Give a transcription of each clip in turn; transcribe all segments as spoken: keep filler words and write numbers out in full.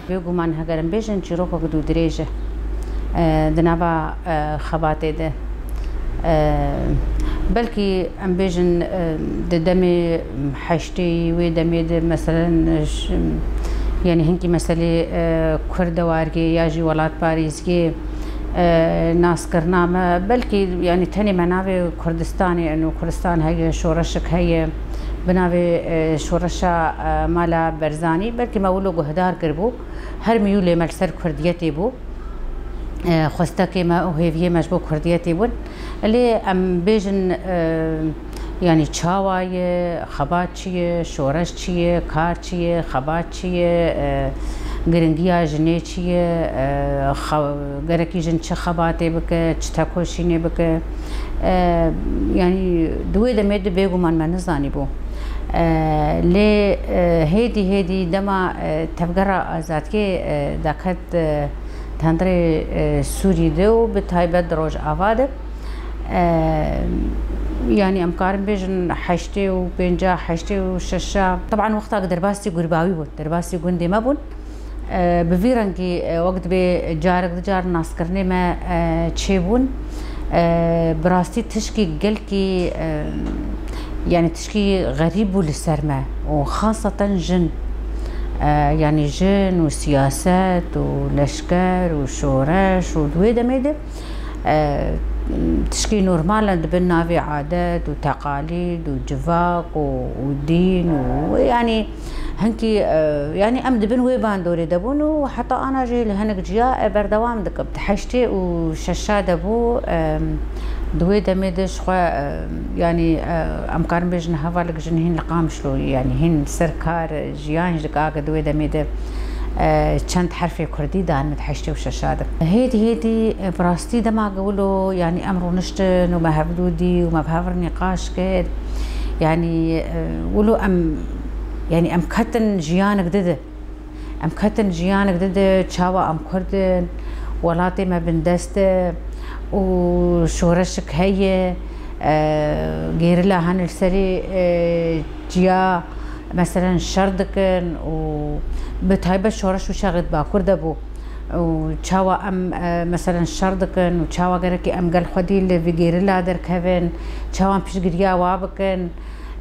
Bêguman heger em bêjin çîrokek dûdirêj e, e, di nava, e, xebatê de. E, belkî em bêjin, e, di demê heştê wê demê de, meselen, ş-, yanî hinkî meselê, e, Kurdewargê ya jî welatparêzgê, e, naskirina me, belkî, yanî tenê me navê Kurdistanê, eno Kurdistan heye, şoreşik heye, bi navê, e, şoreşa, e, Mala Berzanî, belkî me wilo guhdar kiribû, her miyûlê me li ser Kurdiyetê bû. E, xwestekê me û hêviyê me ji bo Kurdiyetê bûn. Lê em bêjin, e, yanî çawa ye, xebat çi ye, şoreş çi ye, kar çi ye, xebat çi ye, e, giringiya jinê çi ye, e, xe-, gerekî jin çi xebatê bike, çi tekoşînê bike. E, yanî di wê demê de bêguman me nizanîbû. E, lê, e, hêdî hêdî dema, e, Tevgera Azadiyê, e, daket, e, tendirê, e, Sûrî de û bi taybet di Rojava de. E, yanî em karin bêjin heştê û pênca, heştê û şeşa. Teban wexta ku derbasî Gurbawî bûn, derbasî gundê me bûn. E, bi vî rengî, e, wek dibê carek di car naskirinê me, e, çêbûn. E, bi rastî tişkî gelkî, e, yanî tişkî xerîb bû li ser me û xaseten jin. E, yanî jin û siyaset û leşker û şoreş û di wê demê de, e, tişkî normal e, dibin navê adet û teqalîd û civak û, û dîn û, yanî hinkî, e, yanî em dibin wê bandorê de bûn û heta ana jî li hinek ciya, e, berdewam dikim. Di heştê û şeşa de bû, e, di wê demê de ji xwe, e, yanî, e, em karin bêjin hevalek jin hîn li Qamişlo, yanî hîn ser kar, e, jiyan jî dike, di wê demê de, e, çend herfê kurdî dan min di heştê û şeşa de. Hêdî hêdî, e, bi rastî dema ku wilo, yanî em rûniştin û me hevdû dî û me bi hev re nîqaş kir. Yanî, e, wilo em, yanî em ketin jiyanek dide. Em ketin jiyanek dide, çawa em Kurd in, welatê me bindest e û şoreşik heye, e, gêrila hene li serê, e, ciya, meselen, şer dikin û bi taybet şoreş û şexê di Bakur de bû. Û çawa em, e, meselen, şer dikin û çawa gerekî em gel xwedî li vî gêrila derkevin, çawa em piştgiriya wa bikin,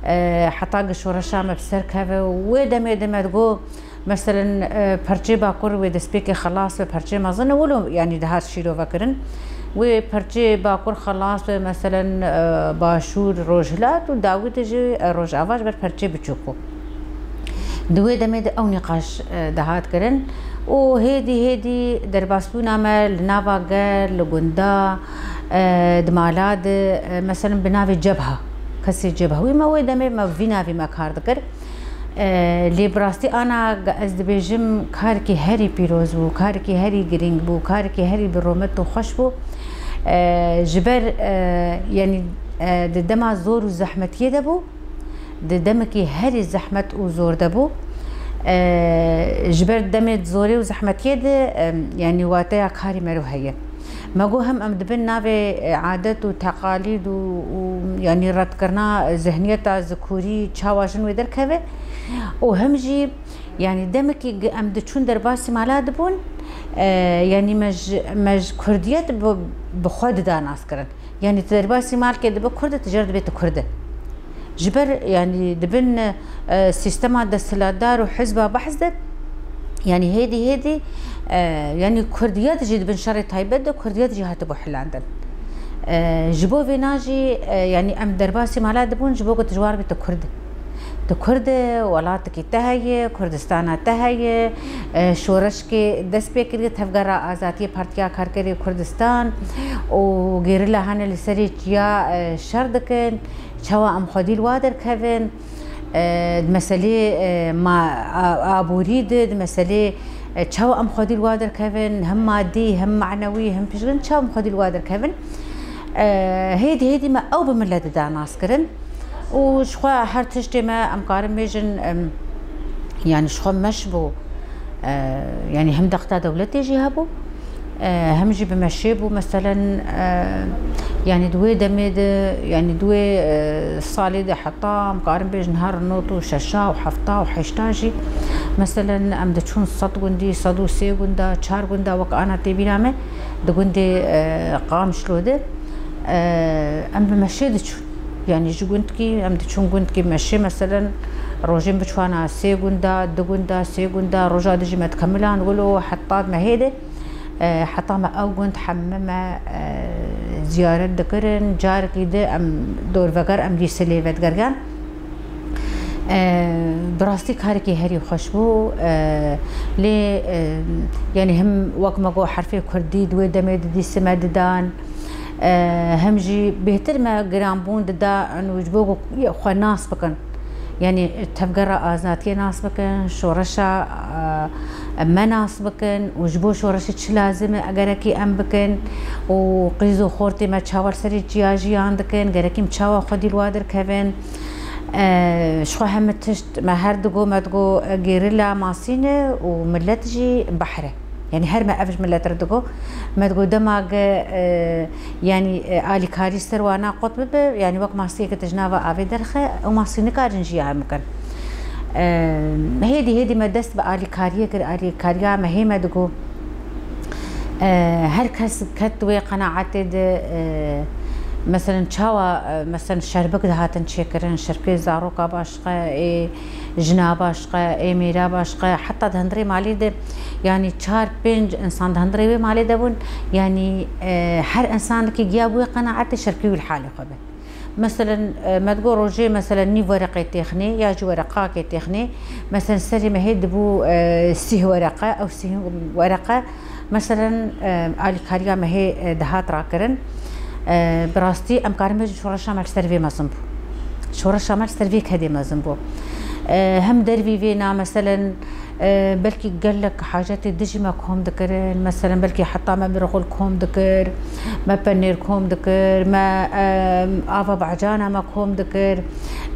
e, heta ku şoreşa me bi ser keve. Û wê demê de me digot, meselen, e, perçê Bakur wê destpêkê xelas be, perçê mezin e, wilo, yanî dihat şîrove kirin. Wê perçê Bakur xelas be, meselen, e, Başûr, Rojhilat û dawî de jî, e, Rojava ji ber perçê biçûk bû. Di wê demê de ew nîqaş, e, dihat kirin û hêdî hêdî derbasbûna me li nava gel, li gunda, e, di mala de, e, meselen bi navê cebha, kesê cebhewî me wê demê me vî navî me kar dikir. E, lê bi rastî ana ge-, ez dibêjim karekî herî pîroz bû, karekî herî girîng bû, karekî herî bi rûmet û xweş bû. E, ji ber, e, yanî, e, di dema zor û zehmetiyê de bû. Di demekî herî zehmet û zor de bû. E, ji ber demê zorê û zehmetiyê de, e, yanî wateya karî mero heye. Me got hem em dibin navê, e, adet û teqalîd û, û, yanî redkirina zihniyeta zikurî çawa jin wê derkeve û hem jî, yanî demekî gi-, em diçûn derbasî mala dibûn, e, yanî me ji, me ji kurdiyet bi, bi xwe dida naskirin. Yanî tu derbasî malkê dibe Kurd e, tu jê re dibê tu Kurd e. Ji ber, yanî, di bin, e, sîstema desthilatdar û hizba behs de, yanî, hêdî hêdî, e, yanî, Kurdiyet jî di bin şerê taybet de Kurdiyet jî hatibû hilandin. E, ji bo vêna jî, e, yanî, em derbasî mala dibûn ji bo ku tu ji wan re bê tu Kurd e. Tu Kurd e, welatekî te heye, Kurdistana te heye, e, şoreşkê dest pê kiriye, Tevgera Azadiyê, Partiya Karkerê Kurdistan û gerîla hene li serê çiya, e, şer dikin. Çawa em xwedî li wa derkevin? E, di meselê, e, ma-, a-, aborî de, di meselê, e, çawa em xwedî li wa derkevin? Hem madî, hem manewî, hem piştgirî, çawa em xwedî li wa derkevin? E, hêdî hêdî me ew bi miletê da nas kirin. Û ji xwe her tiştê me, em karin bêjin, em, yanî ji xwe meş bû. E, yanî him dexta dewletê jî hebû, e, him jî bi meşê bû. Meselen, e, yanî di wê demê de, yanî di wê, e, salê de heta em karin bêjin her nod û şeşa û hefta û heşta jî, meselen, em diçûn sed gundî, sed û sê gunda, çar gunda wek ana tê bîra me, di gundê, e, Qamişlo de, e, em bi meşê diçûn. Yanî ji gundkî, em diçûn gundkî meşê, meselen, rojên biçûna sê gunda, du gunda, sê gunda, roja dijî me dikemilan wilo heta mehê de, e, heta me ew gund hemî me, e, ziyaret dikirin, carekî di em dorveger em lîstilê vedigergan. E, bi rastî karekî herî xweş bû, e, lê, e, yanî him wek me got herfê kurdî di wê demê di dîsê me didan, e, him jî bêhtir me giranbûn dida, û ji bo ku xwe nas bikin. Yanî tevgera azadiyê nas bikin, şoreşa, e, me nas bikin û ji bo şoreşê çi lazim e gerekî em bikin û qîz û xortê me çawa li serê çiya jiyan dikin, gerekî em çawa xwedî li wa derkevin. E, ji xwe hemî tişt me her digo, me digo, e, gerîla masîn e û milet jî behr e. Yanî her me ev ji milet re digo, me digo dema ge, e, yanî, e, alîkarî ser wana qut bibe, yanî wek masiyeke tu ji nava avê derxe, ew masî nikarin jiyan bikin. E, hêdî hêdî me dest bi alîkariyê kir, alîkariya me hê me digo, e, her kes ket wê qenaetê de, e, meselen çawa, e, meselen şerbik dihatin çêkirin, şerbikê zaroka başqe, ê jina başqe, ê mêra başqe, heta di hundirê malê de, yanî çar pênc însan di hundirê wê malê de bûn, yanî, e, her însanekî giya bûye qenaetê şerbikê wî li halê xwe be. Meselen, e, me digot rojê, meselen, nîv wereqê têxinê ya jî wereqakê têxinê, meselen, serê me hê dibû, e, sîh wereqe, ew sîh wereqe, meselen, e, alîkariya me hê, e, dihat rakirin. E, bi rastî, em karin bêjin şoreşa me li ser vê mezin bû. Şoreşa me li ser vê kedê mezin bû. E, hem dervî vê na, meselen, e, belkî gelek hacetê dijî me kom dikirin, meselen, belkî heta me mirxul kom dikir, me penêr kom dikir, me, e, ava bahcana me kom dikir,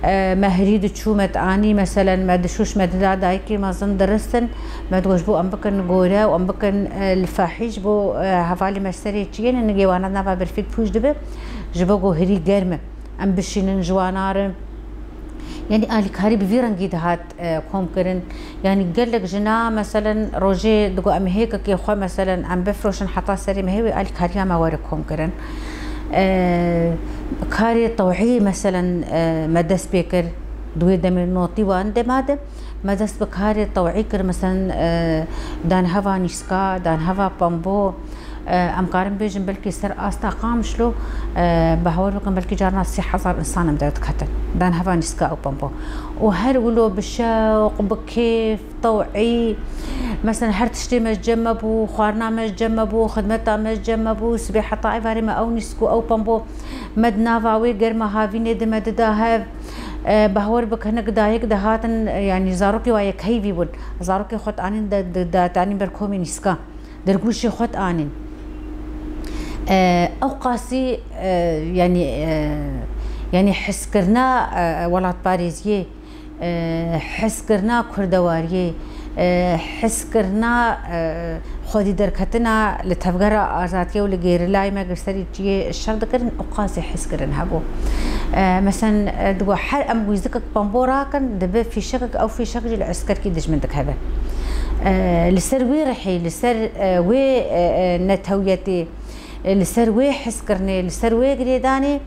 e, me hirî diçû me dianî, meselen, me dişûş me dida dayikê mezin diristin, me digot ji bo em bikin gore û em bikin, e, lifahî ji bo, e, hevalê me serê çiyê ne, nigê wana nava berfî pûç dibe, ji bo ku hirî germ e, em bişînin ji wana re. Yanî alîkarî bi vî rengî dihat, e, kom kirin. Yanî gelek jina, meselen, rojê digot em hêkekê xwe, meselen, em bifroşin heta serê me hê wê alîkariya me were kom kirin. E, karê tewî, meselen, e, me dest pê kir, di wê demê notî wan dema de me dest bi karê tewî kir, meselen, e, danheva nîska, danheva pembo, e, em karin bêjin belkî ser asta Qamişlo, e, bawer bikin belkî carna sê hezar însan em derdiketin. Danheva nîska ew pembo. Û her wilo bi şewq, bi kêf, tewî, meselen her tiştê me ji cem me bû, xwarina me ji cem me bû, xidmeta me ji cem me bû, sibê heta êvarê me ew nîsk û ew pembo me di nava wê germa havînê de me dida hev. E, bawer bik hinek dayik dihatin, e, yanî zarokê wa yek heyvî bûn. Zarokê xwe dianîn de, de, de, dianîn ber komê nîska. Dergûşê xwe dianîn. E, ew qasî, e, yanî, e, yanî hizkirina, e, welatparêziyê, e, hizkirina kurdewariyê, e, hizkirina, e, xwedî derketina li tevgera azadiyê û li gêrilayê me girserî çiyê şer dikirin û qasî hizkirin hebû. E, meselen, e, digo her em wîzikek pembo rakin, dibe fîşekek, ew fîşek jî li eskerkî dijmin dikeve. E, li ser wê rihê, li ser, e, wê, e, e, netewiyetê, e, li ser wê hizkirinê, li ser wê girêdanê,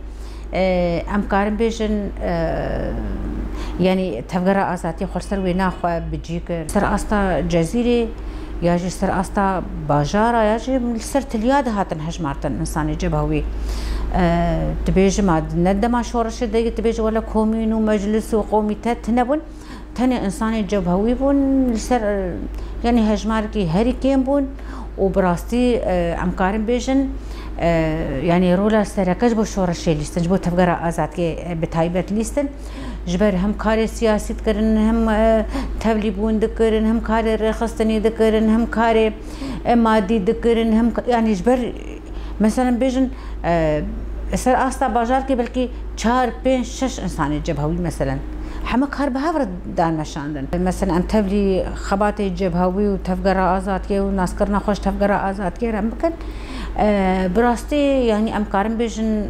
e, em karin bêjin, e, yanî tevgera azadiyê xwe li ser wê naxwe bi cî kir. Ser asta Cezîrê ya jî ser asta bajara ya jî li ser tiliya dihatin hejmartin însanê cebhewî. E, dibêjim a ne dema şoreşê de dibêjim wele komîn û meclis û komîte tune bûn. Tenê însanê cebhewî bûn, li ser, e, yanî hejmarekî herî kêm bûn û bi rastî, e, em karin bêjin, e, yanî rola sereke ji bo şoreşê lîstin, ji bo tevgera azadiyê, e, bi taybet lîstin. Ji ber him karê siyasî dikirin, him, e, tevlîbûn dikirin, him karê rêxistinî dikirin, him karê, e, madî dikirin, him ka-, yanî ji ber Meselen bêjin, e, ser asta bajarkê belkî çar, pênc, şeş însanê cebhewî, meselen. Heme kar bi hev re dan meşandin. Mesela em tevlî xebatê cebhewî û tevgera azadiyê û naskirina xwe ji tevgera azadiyê re em bikin. E, bi rastî, yanî em karin bêjin,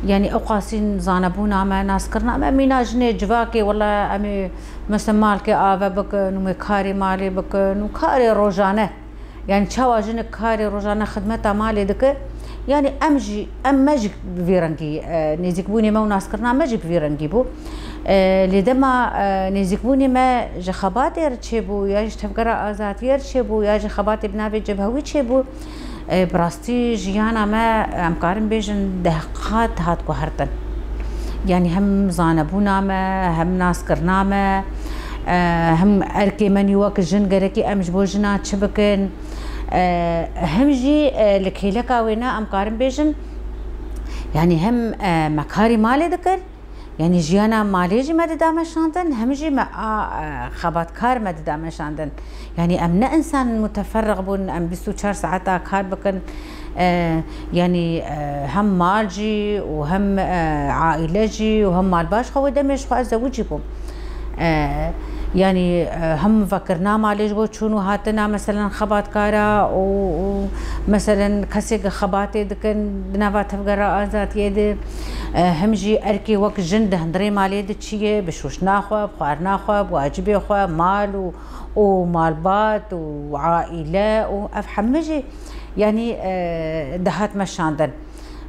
yanî ew qasîn zanebûna me, naskirina me, mîna jinê civakê, wela em ê mesela malkê ave bikin û me karê malê bikin û karê rojane. Yanî çawa jinik karê rojane xidmeta malê dike, yanî em jî, em me jî bi vî rengî, e, nêzîkbûnê me û naskirina me jî bi vî rengî bû. E, lê dema, e, nêzîkbûnê me ji xebatê re çêbû, ya ji tevgera azadiyê re çêbû, ya ji xebatê bi navê cebhewî çêbû, e, bi rastî jiyana me, em karin bêjin, deh qat hat guhertin. Yanî hem zanebûna me, hem naskirina me, e, hem erkê me nî wek jin gerekî em ji bo jina çi bikin. E, hem jî, e, li kêleka wêne em karin bêjin, yanî hem, e, me karî malê dikir, yanî jiyana malê jî me dida meşandin, hem jî me a, e, xebatkar me dida meşandin. Yanî em ne însan muteferriq bûn, em bîst û çar saeta kar bikin. E, yanî, e, hem mal jî û hem, e, aîle jî û hem malbat xwe wê demê ji xwe ez zewicî bûm. E, yanî, e, hem vekirina malê ji bo çûn û hatina, meselen, xebatkara û, û, meselen, kesê ku xebatê dikin di nava tevgera azadiyê de, e, hem jî erkê wek jin di hundirê malê de çi ye, bi şûştina xwe, bi xwarina xwe, bi wacibê xwe, mal û, û malbat û aîle û ev hemû jî, yanî, e, dihat meşandin.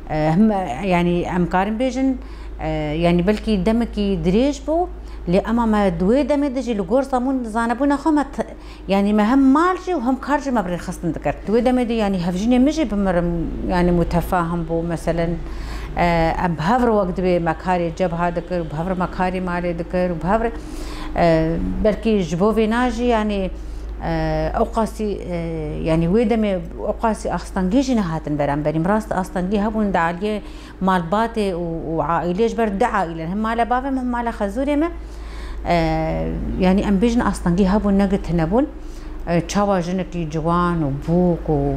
E, him, yanî em karin bêjin, e, yanî belkî demekî dirêj bû, lê ema me di wê demê de jî li gor zamun-, zanebûna xwe me t-, yanî me hem mal jî û hem kar jî me bi rêxistin dikir. Di wê demê de yanî hevjînê min jî bi min re, yanî mutefahim bû. Meselen, e, em bi hev re wek dibê me karê cebha dikir, bi hev re me karê malê dikir û bi hev re, e, belkî ji bo vêna jî yanî, e, ew qasî, e, yanî wê demê ew qasî astengî jî nehatin beramberî. Rast astengî hebûn di aliyê malbatê û, û aîlê ji ber du aîlen, hem mala bavê min, hem mala xezûrê min. E, yanî em bêjin astengî hebûn, ne ku tune bûn. E, çawa jinekî ciwan û bûk û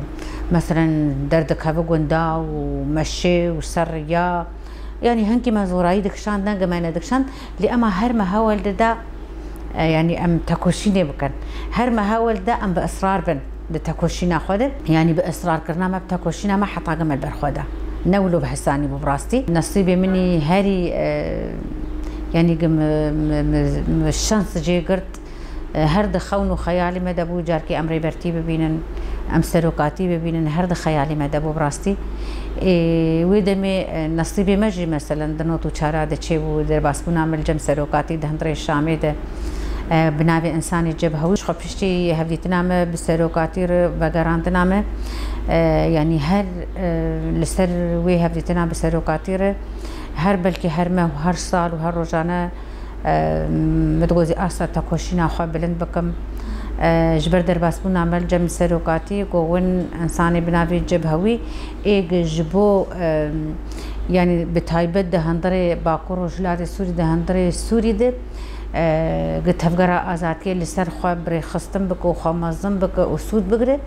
meselen derdikeve gunda û meşê û ser riya. Yanî hinkî me zorayî dikişand, ne ku me nedikişand. Lê ema her me hewl dida, e, yanî em tekoşînê bikin. Her me hewl dida em bi israr bin di tekoşîna xwe de. Yanî bi israrkirina me, bi tekoşîna me heta ku me li ber xwe da. Ne wilo bi hesanî bû bi rastî. Nesîbê min î herî, e, yanî ku mi, mi, mi, mi şans jê girt. E, her di xewn û xeyalê me de bû, carkê em Rêbertî bibînin, em serokatî bibînin, her di xeyalê me de bû bi rastî. Ê, wê demê, e, nesîbê me jî, meselen, di not û çara de çêbû, derbasbûna me li cem serokatî di hundirê Şamê de, e, bi navê însanê cebhewî. Ji xwe piştî hevdîtina me bi serokatî re vegerandina me, e, yanî her, e, li ser wê hevdîtina bi serokatî re her belkî her meh û her sal û her rojane, e, min digot ez asta tekoşîna xwe bilind bikim. E, ji ber derbasbûna me li cem serokatî, ku win însanê bi navê cebhewî ê ji bo, e, yanî bi taybet di hundirê Bakur Rojhilatê Sûrî, di hundirê Sûrî de, e, ku tevgera azadiyê li ser xwe bi rêxistin bike û xwe mezin bike û sûd bigire,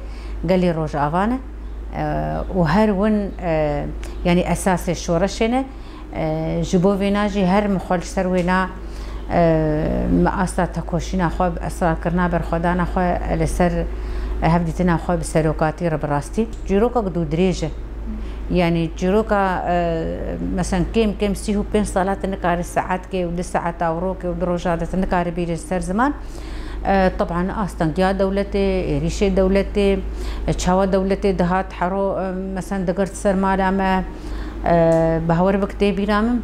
gelê Rojava ne. E, û her win, e, yanî esasê şoreşê ne. E, ji bo vêna jî her min xwe li ser wêna, e, me asta tekoşîna xwe, bi israrkirina berxwedana xwe li ser hevdîtina xwe bi serokatî re bi rastî. Çîrokek dû dirêj e. Yanî çîroka, e, meselen kêm kêm sî û pênc sala tu nikarî saetkê û du saeta û rokê û du roja de tu nikarî bîrî ser ziman. E, teban astengiya dewletê, êrîşê dewletê, e, çawa dewletê dihat hero, e, meselen digirt ser mala me, e, bawer bik tê bîra min.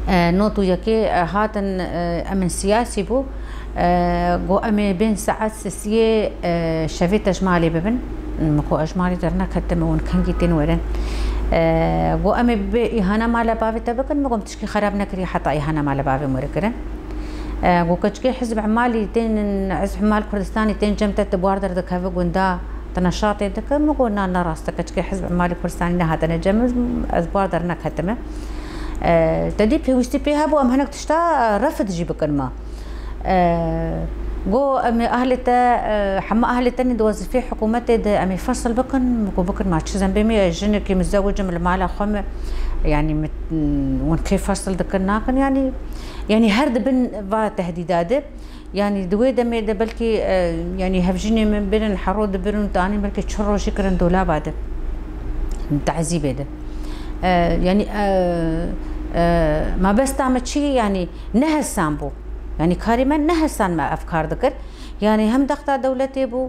E, not û yekê, e, hatin, e, em in siyasî bû. E, got em ê bên saet sisiyê, e, şevê te ji malê bibin. Min got ez ji malê derneketime, hûn kengî tên werin. E, got em ê bi îhana mala bavê te bikin. Min got tişkî xerab nekiriye heta îhana mala bavê min were kirin. E, got keçikê Hizb Emalî tên, Hizb Emal Kurdistanî tên cem te, tu bar derdikeve gunda, tu neşatê dike. Min got na, ne rast e, keçikê Hizb Emalî Kurdistanî nehatine cem min, ez bar derneketime. E, te dî pêwîstî pê hebû em hinek tişta, e, refid jî bikin me. E, got em ê ahlê te, e, hema ahlê te nî di wezîfê hikûmetê de em ê fesil bikin. Min got bikin ma çi zembê min, ez jinekî muzewicim li mala xwe me, yanî min, hûn kê fesil dikin nakin, yanî Yanî her di bin va tehdîda de, yanî di wê demê de belkî, e, yanî hevjînê min birin, hero dibirin û tanî belkî çi rojî kirin dolaba de. Tehzîbê de. E, yanî, e, e, mabesta me çi, yanî ne hesan bû. Yanî karê me ne hesan me ev kar dikir. Yanî hem dexta dewletê bû,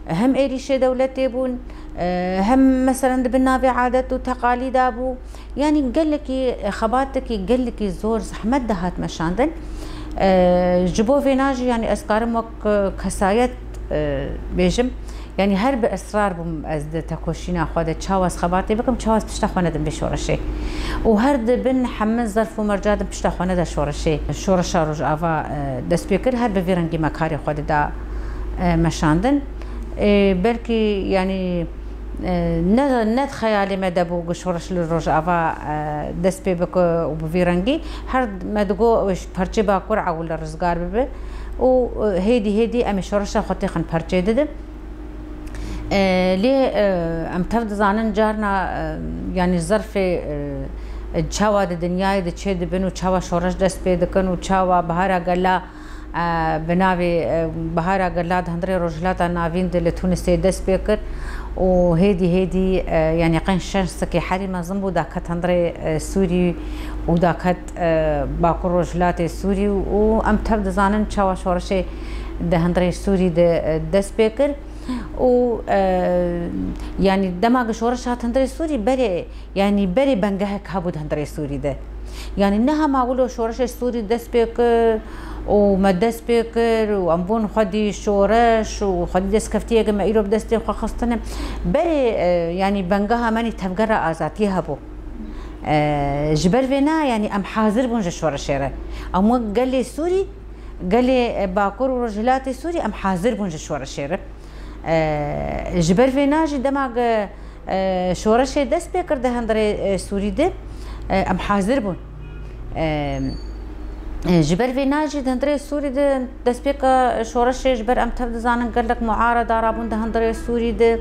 hem êrîşê dewletê bûn, e, hem meselen di bin navê adet û teqalîda bû. Yanî gelekî, e, xebatekî gelekî zor zehmet de hat meşandin. E, ji bo vêna jî, yanî ez karim wek, e, kesayet, e, bêjim. Yanî her bi israr bûm ez di tekoşîna xwe de çawa ez xebatê bikim, çawa ez pişta xwe nedim vê şoreşê. Û her di bin hemû zerf û merca de pişta xwe neda şoreşê. Şoreşa Rojava, e, dest pê kir, her bi vî rengî me karê xwe dida, e, meşandin. E, belkî, yanî, e, ne, ne di xeyalê me de bû ku şoreş li Rojava, e, dest pê bike û bi vî rengî. Her me digot, ew ji perçê Bakur ewil li rizgar bibe. Û, e, hêdî hêdî em ê şoreşa xwe têxin perçê didin. E, lê, e, em tev dizanin carna, e, yanî zerfê, e, çawa di dinyayê de çê dibin û çawa şoreş dest pê dikin û çawa bihara gela, e, bi navê, e, bihara gela di hundirê Rojhilata Navîn de li Tunisê dest pê kir û hêdî hêdî, e, yanî qenc şensekê herî mezin bû daket hundirê, e, Sûrî û daket, e, Bakur Rojhilatê Sûrî û em tev dizanin çawa şoreşê di hundirê Sûrî de, e, dest pê kir. Û, e, yanî dema ku şoreş hat hundirê Sûrî, berê, yanî berê bengehek hebû di hundirê Sûrî de. Yanî ne hema wilo şoreşê Sûrî dest pê kir û me dest pê kir û em bûn xwedî şoreş û xwedî destkeftiyeke me îro bi destê xwe xistine. Berê, e, yanî bengeha me nî tevgera azadiyê hebû. E, ji ber vê na, yanî em hazir bûn ji şoreşê re. Em wek gelê Sûrî, gelê, e, Bakur û Rojhilatê Sûrî, em hazir bûn ji şoreşê re. E, ji ber vê na jî dema, e, şoreşê dest pê kir di hundirê, e, Sûrî de, e, em hazir bûn. E, e, ji ber vê na jî di hundirê Sûrî de destpêka şoreşê ji ber em tev dizanin gelek muareda rabûn di hundirê Sûrî de.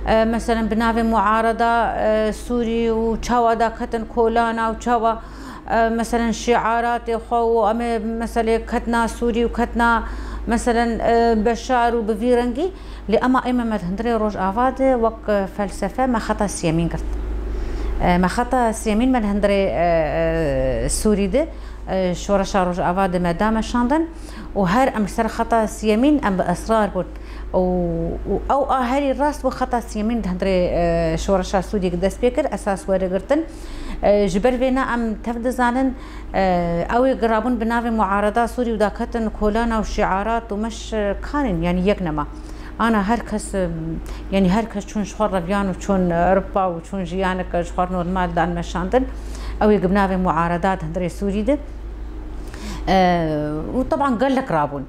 E, meselen bi navê muareda, e, Sûrî û çawa daketin kolana û çawa e, meselen şiaratê xwe û em ê meselê ketina Sûrî û ketina meselen, e, Beşar û bi vî rengî. Lê ema ê me, me di hundirê Rojava de wek, e, felsefe me xeta siyemîn girt. E, me xeta siyemîn me di hundirê, e, e, Sûrî de, e, şoreşa Rojava de me da meşandin û her em li ser xeta siyemîn em bi israr bûn. Û, û ew a herî rast bû xeta siyemîn di hundirê, e, şoreşa Sûriyê dest pê kir, esas were girtin. E, ji ber vê ne em tev dizanin, e, ew ê girabûn bi navê muareda Sûrî û daketin kolana û şiarat û meş, e, kanîn, yanî yek nema. Ana her kes, e, yanî her kes çûn ji xwe reviyan û çûn, e, Ewropa û çûn jiyanek ji xwe normal dan meşandin. Ew ê bi navê muareda di hundirê Sûrî de. E, û teban gelek rabûn.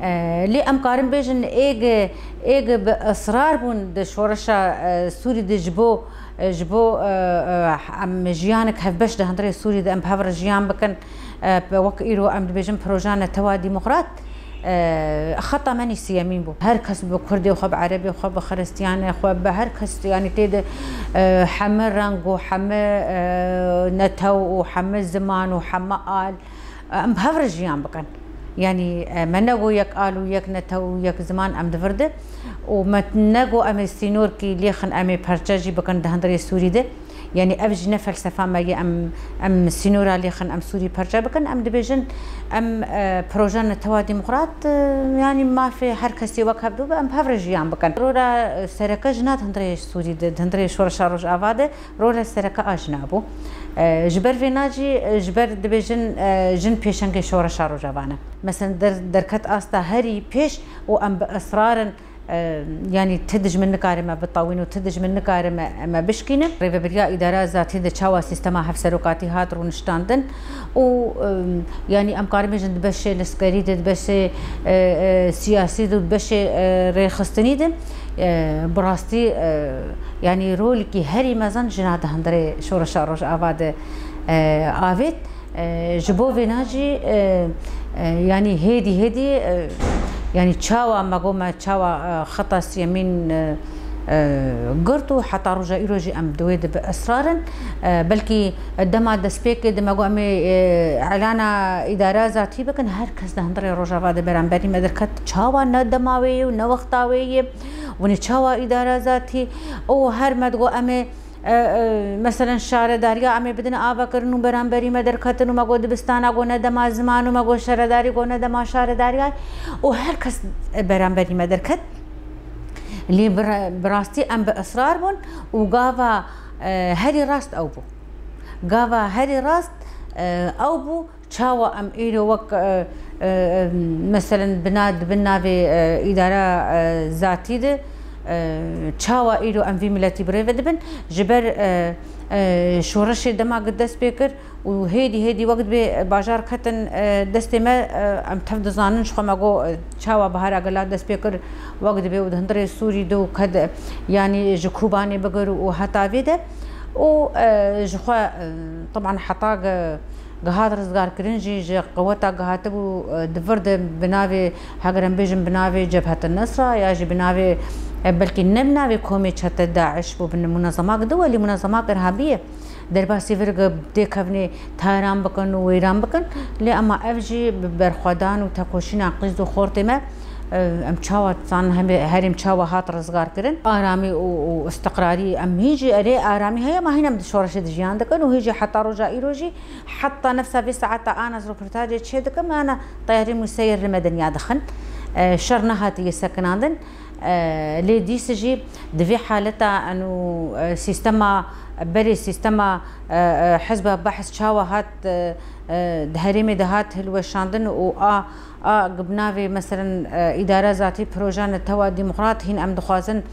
E, lê em karin bêjin, êg, êg bi israr bûn di şoreşa, e, Sûrî de ji bo, e, ji bo, e, e, em jiyanek hevbeş di hundirê Sûrî de em bi hev re jiyan bikin. E, wek îro em dibêjin proja netewa demokrat, e, xeta me nî siyemîn bû. Her kes bi kurdê xwe, bi erebê xwe, bi xiristiyanê xwe, bi her kes, yanî tê de, e, heme reng û heme, e, netew û heme ziman û heme al, em bi hev re jiyan bikin. Yanî, e, me nego yek al û yek netew û yek ziman em di vir de û me nego em ê sînorkî lêxin, em ê perçe jî bikin di hundirê Sûrî de. Yanî ev jî ne felsefa me ye, em, em sînora lêxin, em Sûrî perçe bikin. Em dibêjin, em, e, proje netewa demokrat, e, yanî mafê her kesî wek hev dû be, em bi hev re jiyan bikin. Rola, e, sereke jina di hundirê Sûrî de, di hundirê şoreşa Rojava de, rola sereke a jina bû. E, ji ber vê na jî, e, ji ber dibêjin, e, jin pêşengê şoreşa Rojava ne. Mesela der-, derket asta herî pêş û em bi israr in, e, yanî ti dijmin nikare me bitawîn û ti dijmin nikare me, me bişkîne. Rêvebiriya îdara zatî de çawa sîstema hevserokatî hat rûniştandin û, e, yanî em karin bêjin di beşê leskerî de, di beşê, e, e, siyasî de û di beşê, e, rêxistinî de, e, bi rastî, e, yanî rolekî herî mezin jina di hundirê şoreşa Rojava de, e, avêt. E, ji bo vêna jî, e, e, yanî hêdî hêdî, e, yanî çawa me got me çawa, e, xeta siyemîn, e, e, girt û heta roja îro jî em di wê de bi israr in. E, belkî dema destpêkê de me got em ê, e, elana îdara zatî bikin, her kes di hundirê Rojava de beramberî me derket. Çawa ne dema wê ye û ne wexta wê ye? Hûn ê çawa îdara zatî? Û her me digot em ê, e, e, meselen şaredariya em ê bidin avakirin û beramberî me derketin û me got dibistana got ne dema ziman û me got şaredarî got ne dema şaredariyay û her kes beramberî me derket. Lê bi ra-, bi rastî em bi israr bûn û gava, e, herî rast ew bû. Gava herî rast, e, ew bû. Çawa em îro wek, e, e, meselen bina, di bin navê, e, îdara, e, zatî de, e, çawa îro em vî miletî bi rê ve dibin? Ji ber, e, e, şoreşê dema ku dest pê kir û hêdî hêdî wek dibê bajar ketin, e, destê me, e, em tev dizanin, ji xwe me got, e, çawa Bihara Gela dest pê kir, wek dibê û di hundirê Sûrî de û ked, yanî ji Kobanê bigir û heta vê de û, e, ji xwe, e, teban heta ge-, gihat rizgarkirin jî ji qeweta gihatibû, e, di vir de bi navê, heger em bêjin bi navê Cebhet Nusra ya jî bi navê, e, belkî ne bi navê komê çete DAIŞ bû, bi munezemak di welî munezemak irhabî ye. Derbasî vir ge-, têkevnê taran bikin û wêran bikin. Lê ema ev jî bi berxwedan û tekoşîna qîz û xortê me, e, em çawa dizanin hemê herêm çawa hat rizgarkirin. Aramî û, û istiqrarî em hîn jî erê aramî heye, ma hîn em di şoreşê de jiyan dikin û hîn jî heta roja îro jî Heta nefsa vê saeta ana ez roportajê çê dikim, ana teyarî Museyir li me dinya dixin. E, şer nehatiye sekinandin. E, lê dîs jî di vê haleta eno, e, sîstema, berê sîstema, e, e, hizba behs çawa hat, e, e, di herêmê de hat hilweşandin û a, a, bi navê, meselen, e, îdara zatî proja netewa demokrat hîn em dixwazin,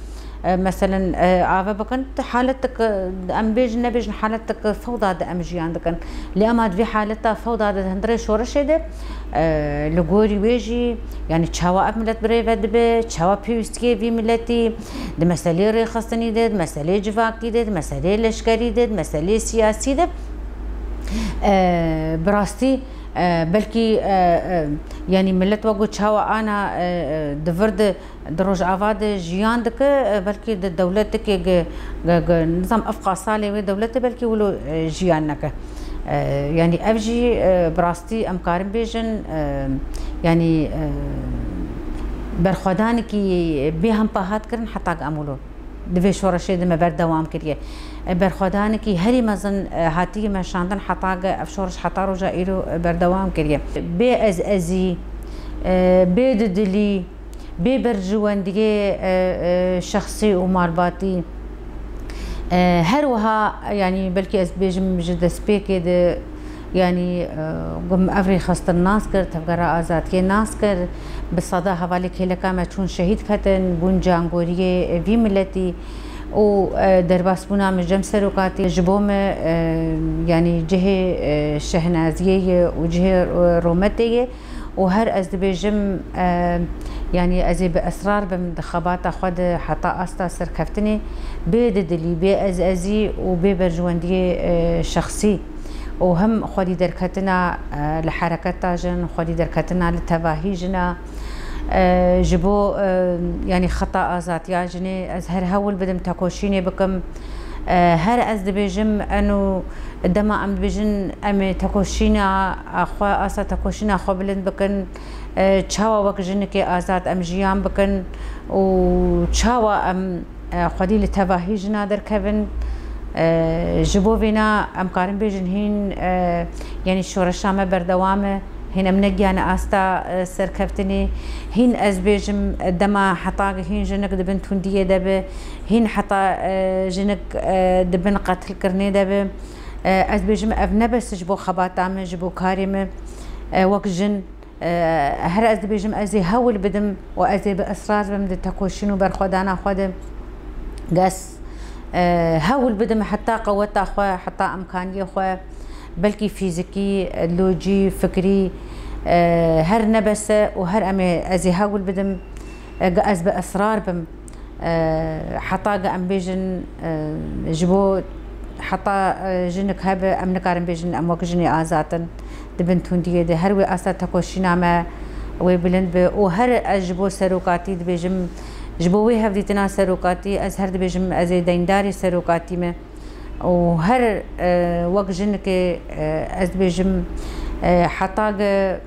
e, meselen, e, ava bikin. Di haletek, e, em bêjin nebêjin, haletek fewda de em jiyan dikin. Lê ema di vê haleta fewda de, di hundirê şoreşê de, e, li gorî wê jî, yanî çawa ev milet bi rê ve dibe, çawa pêwîstiyê vî miletî, di meselê rêxistinî de, di meselê civakî de, di meselê leşkerî de, di meselê siyasî de, e, bi rastî, e, belkî, e, e, yanî milet wek ku çawa ana, e, e, di vir de, di Rojava de jiyan dike, e, belkî di dewletekê ge-, ge-, ge-, nizam efqa salê wê dewletê belkî wilo, e, jiyan neke. E, yanî ev jî, e, bi rastî em karin bêjin, e, yanî, e, berxwedanekî bê hempa hat kirin heta ge em wilo di vê şoreşê de me berdewam kiriye. E, berxwedanekî herî mezin, e, hatiye meşandin heta ge ev şoreş heta roja îro, e, berdewam kiriye. Bê ez ezî, e, bê didilî, bê berjiwendiyê, e, e, şexsî û malbatî. E, her wiha, yanî belkî ez bêjim ji destpêkê de, yanî, e, gum ev rêxistin nas kir, tevgera azadiyê nas kir, bi seda hevalê kêleka me çûn şehîd ketin, bûn cangoriyê vî miletî û, e, derbasbûna min cem serokatî ji bo me, e, yanî cihê, e, şehnaziyê ye û cihê, e, rûmetê ye. Û her ez dibêjim, e, yanî ez ê bi israr bim di xebata xwe de heta asta serkeftinê, bê didilî, bê ez ezî û bê berjwendiyê, e, şexsî û him xwedî derketina, e, li hereketa jin, xwedî derketina li tevahî jina, e, ji bo, e, yanî xeta azadiya jinê ez her hewl bidim tekoşînê bikim. E, her ez dibêjim eno dema em dibêjin em ê tekoşîna xwe, asta tekoşîna xwe bilind bikin, e, çawa wek jinekê azad em jiyan bikin û çawa em, e, xwedî li tevahî jina derkevin. E, ji bo vêna em karin bêjin hîn, e, yanî şoreşa me berdewam e, hîn em negiyane asta, e, serkeftinê. Hîn ez bêjim, e, dema heta hîn jinik di bin tundiyê de be, hîn heta, e, jinik, e, di bin qetilkirinê de be. E, ez bêjim ev ne bes ji bo xebata me, ji bo karê me, e, wek jin, e, her ez dibêjim ez ê hewl bidim û ez ê bi israr bim di tekoşîn û berxwedana xwe de. Ges, e, hewl bidim heta qeweta xwe, heta emkaniyê xwe, belkî fîzikî, locî, fikrî, e, her nebese û her em ê ez ê hewl bidim, e, ge ez bi israr bim. E, heta ge em bêjin, e, ji bo heta, e, jinik hebe, em nikarin bêjin em wek jinê azad in di bin tundiyê de. Her wê asta tekoşîna me wê bilind be û her ez ji bo serokatî dibêjim, Ji bo wê hevdîtina serokatî, ez her dibêjim, ez ê deyndarê serokatî me û her, e, wek jinekê, e, ez dibêjim, e, heta ge,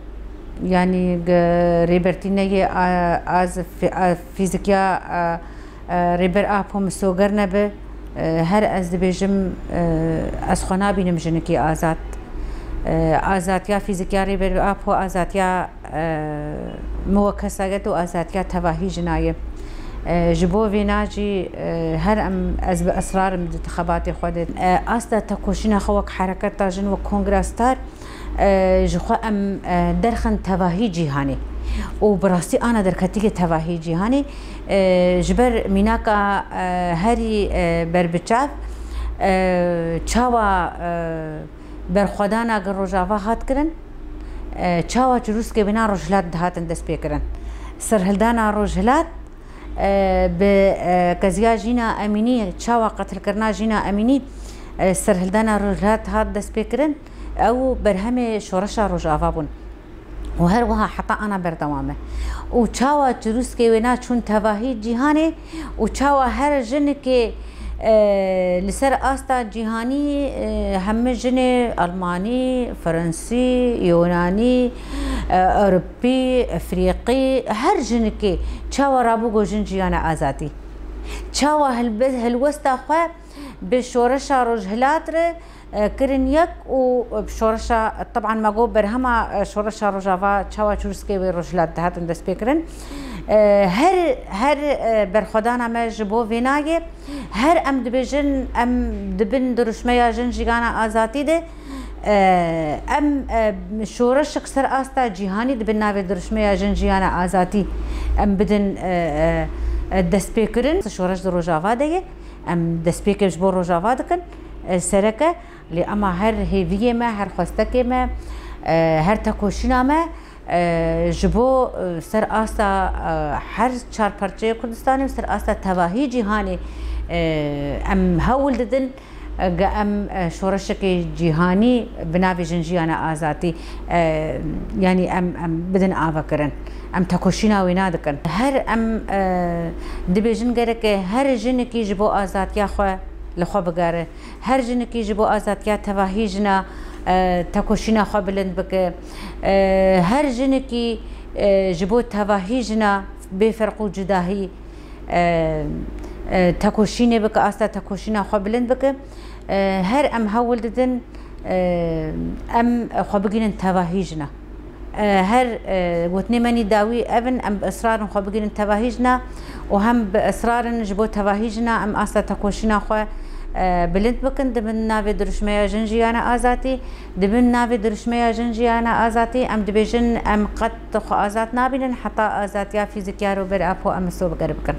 yanî ge rêbertî neyê, a, az fi-, a, fîzikya, a, e, rêber Apo misoger nebe, e, her ez dibêjim, e, ez xwe nabînim jinekî azad. E, azadiya fîzikya rêber Apo, azadiya e, min wek kesaget û azadiya tevahî jina ye. E, ji bo vêna jî, e, her em, ez bi israr im di xebatê xwe de. E, asta tekoşîna xwe wek hereketa jin, wek Kongra Star, e, ji xwe em, e, derxin tevahî cîhanê. Û bi rastî ana derketî li tevahî cîhanê, e, ji ber mînaka, e, herî, e, berbiçav, e, çawa, e, berxwedana gi Rojava hat kirin, e, çawa çirûskê wêna Rojhilat dihatin destpêkirin. Serhildana Rojhilat, e, bi, e, qeziya Jîna Emînî, çawa qetilkirina Jîna Emînî, e, serhildana Rojhilat hat destpêkirin, ew berhemê şoreşa Rojava bûn. Û her wiha heta ana berdewam e. Û çawa çirûskê wêna çûn tevahî cîhanê û çawa her jinekê, e, li ser asta cîhanî, e, hemû jinê Almanî, Fransî, Yunanî, e, Ewropî, Efrîqî, her jinekê çawa rabû ku jin jiyane azadî. Çawa hilbe-, hilwesta xwe bi şoreşa Rojhilat re e, kirin yek û, e, şoreşa, teban me got berhema, e, şoreşa Rojava çawa çirûskê wê Rojhilat dihatin destpêkirin. E, her, her, e, berxwedana me ji bo vêna ye. Her em dibêjin, em dibin dirûşmeya jin jiyana azadî de, e, em, e, şoreşek ser asta cîhanî dibin navê dirûşmeya jin jiyana azadî em bidin, e, e, e, destpêkirin. Şoreş di Rojava de ye. Em destpêkê ji bo Rojava dikin, e, sereke. Lê ema her hêviyê me, her xwestekê me, e, her tekoşîna me, e, ji bo, e, ser asta, e, her çar parçeyê Kurdistanê û ser asta tevahî cîhanê, e, em hewl didin, e, ge em, e, şoreşekê cîhanî bi navê Jin Jiyane Azadî, e, yanî em, em bidin avekirin. Em tekoşîna wêna dikin. Her em, e, dibêjin gereke her jinekî ji bo azadiya xwe li xwe bigere. Her jinekî ji bo azadiya tevahî jina, e, tekoşîna xwe bilind bike. E, her jinekî, e, ji bo tevahî jina bê ferq û cudahî, e, e, tekoşînê bike, asta tekoşîna xwe bilind bike. E, her em hewl didin, e, em xwe bigihînin tevahî jina. E, her, e, gotinê me nî dawî ev in, em bi israr in xwe bigihînin tevahî jina û hem bi israr in ji bo tevahî jina em asta tekoşîna xwe, e, bilind bikin. Di bin navê dirûşmeya Jin Jiyane Azadî, di bin navê dirûşmeya Jin Jiyane Azadî em dibêjin, em qet xwe azad nabînin heta azadiya fîzikya Rêber Apo em misoger bikin.